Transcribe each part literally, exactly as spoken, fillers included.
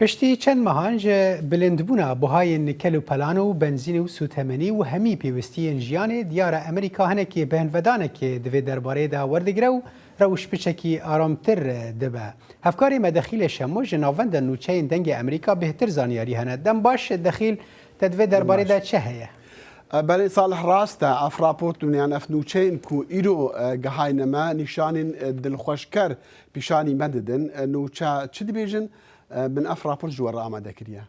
Piştî çend mehan ji bilindbûna buhayên kel û pelan û benzîn û sûtemenî û hemî pêwistiyên jiyanê, diyar e Amerîka hinekî bêhnvedanekê di vê derbarê de werdigire û rewş piçekî aramtir dibe. Hevkarê me Dexîlê Şemo ji navenda nûçeyên Dengê Amerîka bêhtir zanyarî hene. Dem baş Dexîl, te di vê derbarê de çi heye? E, belê Salih, rast e. Ev raport û yan ev nûçeyên ku îro, e, gihayne me nîşanên, e, dilxweşker pîşanî me didin. E, nûçe çi dibêjin? E, min ev raport ji we re amade kiriye.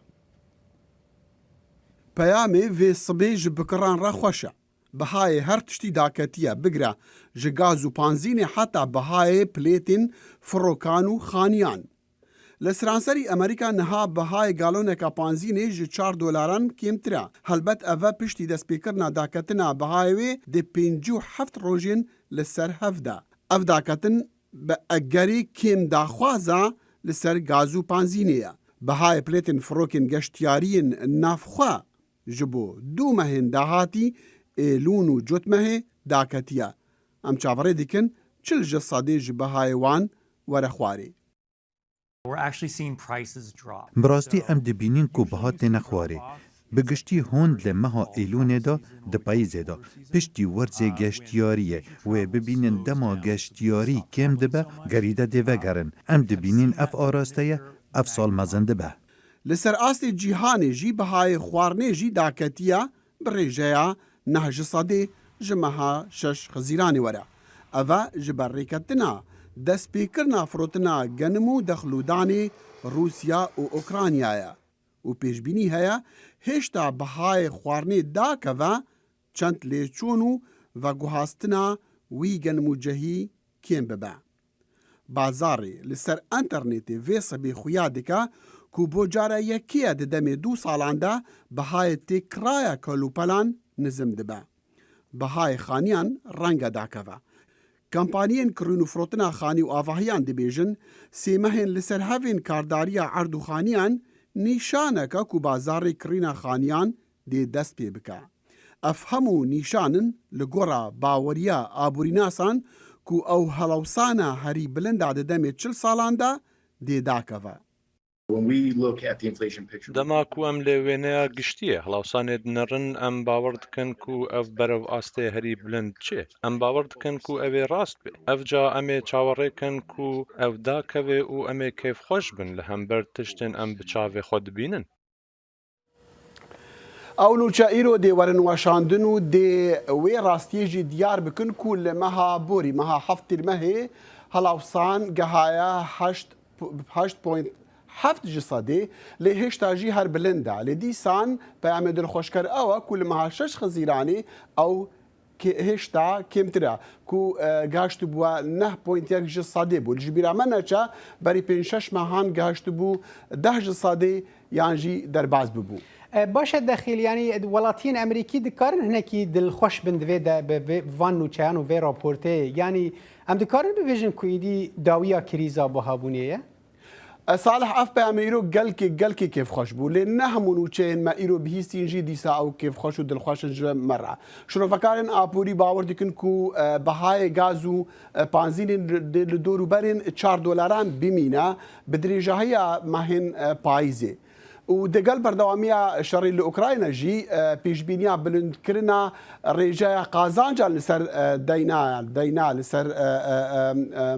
Peyamê vê sibê ji bikiran re xweş e. Bihayê her tiştî daketiye, bigire ji gaz û panzînê heta bihayê plêtên firokan û xaniyan. Li seranserî Amerîka niha bihayê galoneka panzînê ji çar dolaran kêmtir e. Helbet ev e piştî destpêkirina daketina bihayê wê di pêncî û heft rojên li ser hev de. Ev daketin bi egerê kêm daxwaza li ser gaz û panzînê ye. Bihayê plêtên firokên geştiyariyên navxwe ji bo du mehên dahatî, êlûn û cotmehê, daketiye. Em çaverê dikin çil ji sedê ji bihayê wan were xwarê. We're actually seeing prices drop. Bi rastî em dibînin ku biha têne xwarê. Bi giştî hûn li meha Êlûnê de, di payîzê de, piştî werzê geştiyariyê wê bibînin dema geştiyarî kêm dibe, gerîde dê vegerin. Em dibînin ev araste ye, ev sal mezin dibe. Li ser astê cîhanê jî bihayê xwarinê jî daketiye, bi rêjeya neh ji sedê ji meha şeş Xizîranê were. Ev e ji ber rêketina destpêkirina firotina genim û dexlûdanê Rûsya û Ukraynayê ye û pêşbînî heye hêşta bihayê xwarinê dakeve, çend lêçûn û veguhastina wî genim û cehî kêm bibe. Bazarê li ser înternetê vê sibê xuya dike ku bo cara yekê ye di demê du salan de bihayê têkiraya kelûpelan nizim dibe. Bihayê xaniyan renge dakeve. Kampaniyên kirîn û firotina xanî û avahiyan dibêjin, sê mehên li ser hevên kardariya erd û xaniyan nîşaneke ku bazarê kirîna xaniyan dê dest pê bike. Ev hemû nîşan in li gora baweriya aborînasan ku ew helewsana herî bilind a di demê çil salan de dê dakeve. When we look at the inflation picture, Dema ku em lê wêneya giştî yê helawsanê dinerin, em bawer dikin ku ev berev astê herî bilind çê. Em bawer dikin ku ev ê rast bê. Ev ca em ê çawerê kin ku ev dakeve û em ê kêfxweş bin li hember tiştên em bi çavê xwe dibînin. Ew nûçe îro dê werin weşandin û dê wê rastiyê jî diyar bikin ku li meha borî, meha heft Tîrmehê, helawsan gehaye heşt, heşt point heft ji sedê, lê hêşta jî her bilind e. Lê dîsan peyamê dilxweşker ew e ku li meha şeş Xizîranê ew kê-, hêşta kêmtir e, ku, e, gihiştibû neh point yek ji sedê bû. Ji bîra me neçe, berî pênc şeş mehan gihiştibû deh ji sedê yan jî derbas bibû. E, baş e Dexîl, yanî welatiyên Amerîkî dikarin hinekî dilxweş bin divê de bi vê, van nûçeyan û vê raportê? Yanî em dikarin bibêjin ku îdî dawiya krîza buhabûnê ye? E, Salih, ev peyamê îro gelkê, gelkê kêfxweş bû. Lê ne hemû nûçeyên me îro bihîstîn jî dîsa ew kêfxweş û dilxweş in ji me re. Şirovekarên aborî bawer dikin ku, e, bihayê gaz û, e, panzînên dê li dor û berên çar dolaran bimîne, bi dirêjahiya mehên, e, payîzê. Û digel berdewamiya şerê li Ukrayna jî, e, pêşbîniya bilindkirina rêjeya qazancan li ser, e, deyna, deyna li ser, e, e, e, e,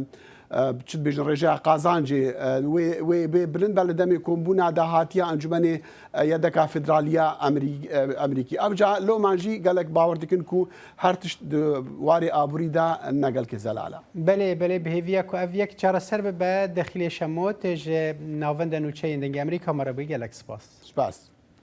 e, çi dibêjin, rêjeya qazancê, e, wê, wê, wê bilind be li demê kombûna dahatiya Encûmenê, e, Yedeka Federaliya Amerî-, e, Amerîkî. Ev ca loman jî gelek bawer dikin ku her tişt di warê aborî de ne gelkê zelal e. Belê, belê, bi hêviya ku ev yek çareser bibe. Dexîlê Şemo, tê ji navenda nûçeyên Dengê Amerîka me re bû. Gelek spas. Spas.